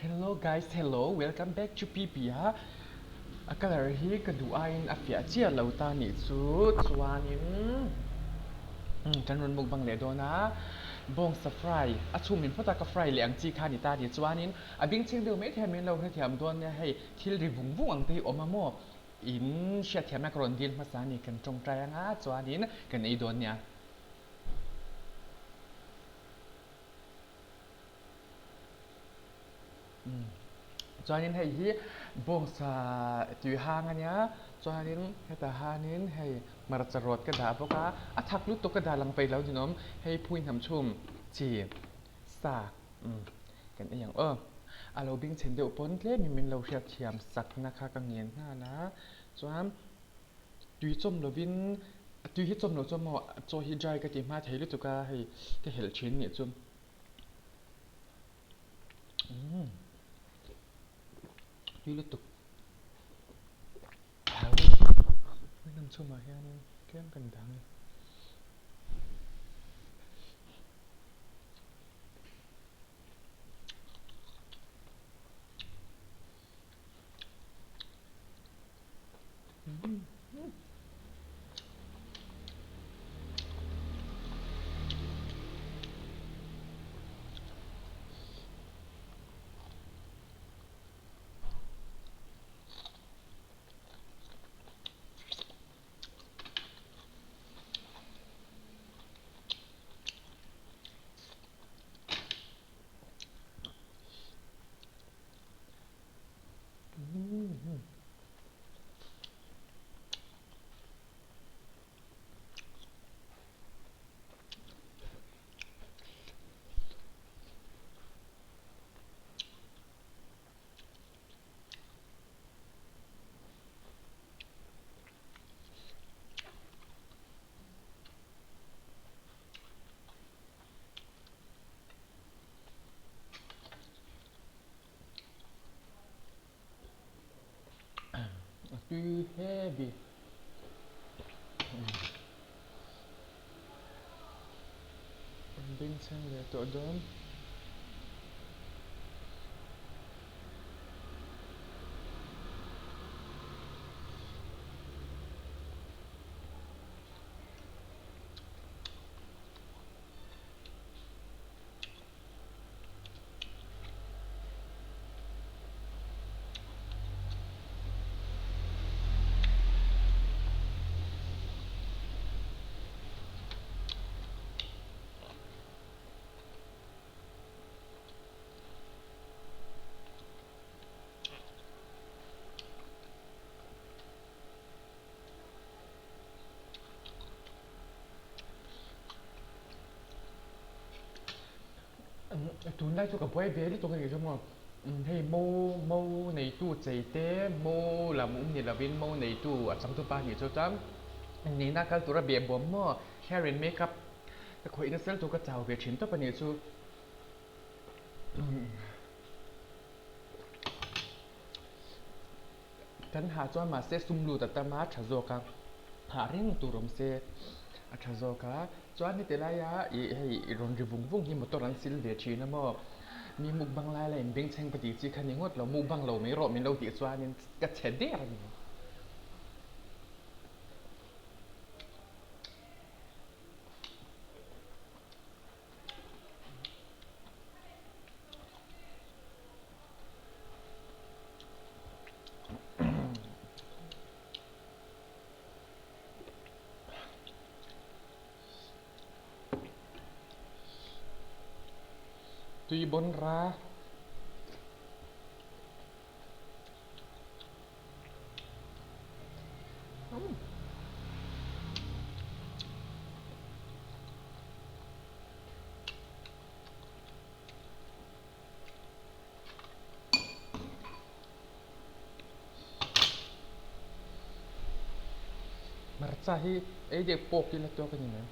Hello guys hello welcome back to PP a a colour hi ka duh aiin a fiah chiah lo ta nih chu chuanin kan rawn mukbang leh dawn a bawngsa fry a chhum in phawt a ka fry leh ang chi kha a ni ta a ni chuanin a bingchheng deuh mai thei a min lo hrethiam dawn nia hei thil ri vung vung ang te hi awm a maw in hriatthiamna ka rawn dil hmasa a ni kan tawngtai anga chuanin kan ei dawn nia. Chuanin hei hi bawngsa tui hang a nia chuanin hetah hianin hei hmarcha rawt ka dah bawk a a thak lutuk ka dah lang peih lo ninawm hei phui hnam chhum chi sa kan ei ang aw a lo bing chhen deuh pawn tlem in min lo hriat thiam sak na kha ka ngen nghal a chuan tui chawm lovin tui hi chawm lo chuan maw chaw hi dry ka ti hma thei lutuk a hei ka helh thin nih chu. Tui lutuk lam chhumah hianin tlem kan dang a ni. A tui heavy. An bengchheng leh tawh dawn. Tunlai chu ka buai ve lutuk a nih chu maw hei mo mo neitu chei te mo lam awm ni lovin mo neitu a changtupa a nih chu chuan nihna kal tura beh bawm maw hair and makeup ka khawih nasa lutuk ka chau ve thin tawp a nih chu. Kan hah chuan mahse sum lut a tam a tha zawk a, hah reng tur awm se a tha zawk a. Chuan heti laia ih hei rawn ri vung vung hi motor an sil ve thin a maw? Mi mukbang lai la in bengchheng pahnih chi kha ni ngawt lo, mukbang lo mai rawh min lo tih chuanin ka chhe der a ni. Tui bawn ra. Hmarcha hi ei deuh pawk ila tawk a ni mai.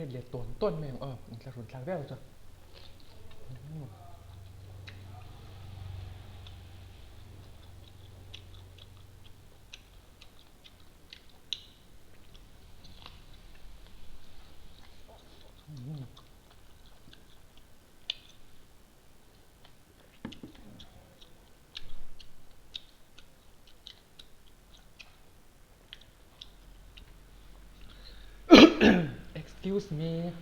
let leh tawn tawn mai ang aw, inthlahrun thlak viau chuan. Excuse me.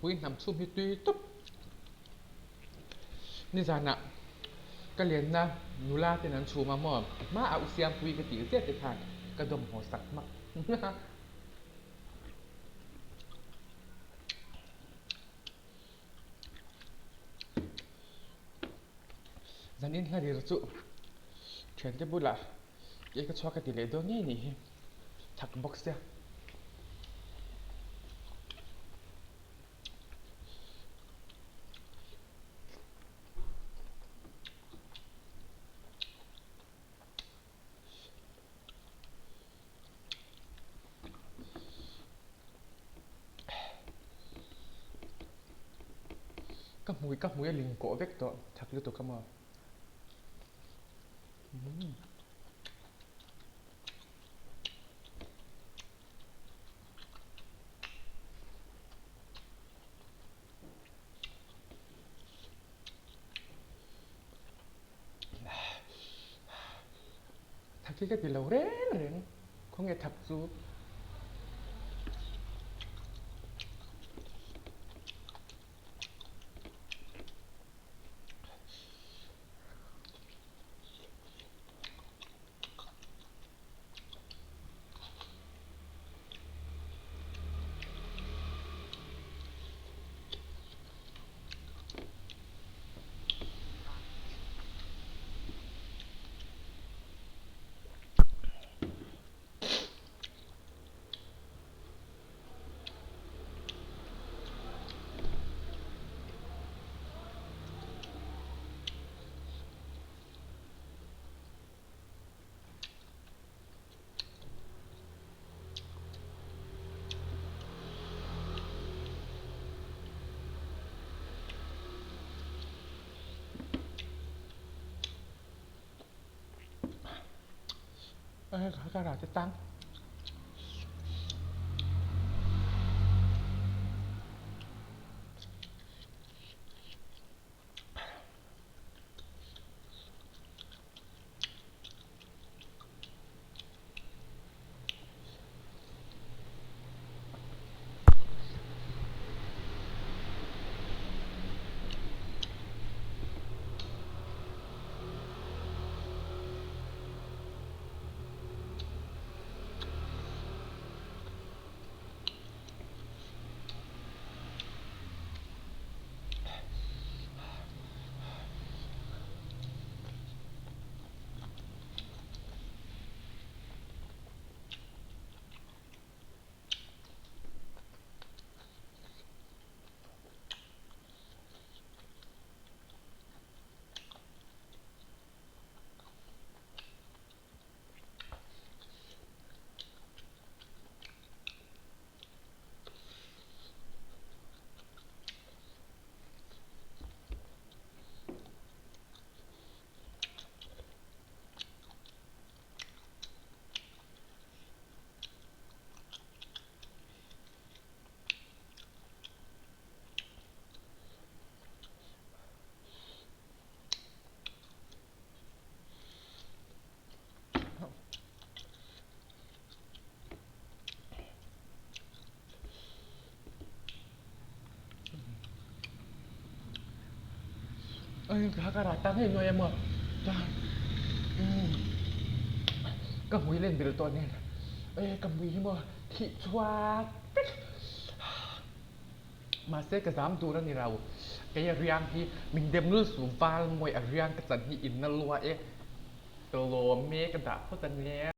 Pui hnam chhum hi tui tawp. Nizanah ka lenna nula ten an chhum a maw? Hma a u Siampui ka tih zet te khan ka dawm haw sak hmak. Zanin hla rir chu thiante bulah kei ka chhuak ka ti leh dawn ngei nih hi thak bawk sia. Ka hmui ka hmui a ling kawh vek tawh thak lutuk a maw. Thak hi ka ti lo reng reng, khawnge thak chu. Ka rah te tang. Ka ka rah ta ngei nuai a maw chuan umm ka hmui len bil tawh nen ka hmui hi maw thih chhuak vek mahse ka zam tur a ni lo kei a riang hi min dem lul suh val mawi a riang ka chan hi in na lua e ka lawm e ka dah phawt a nia.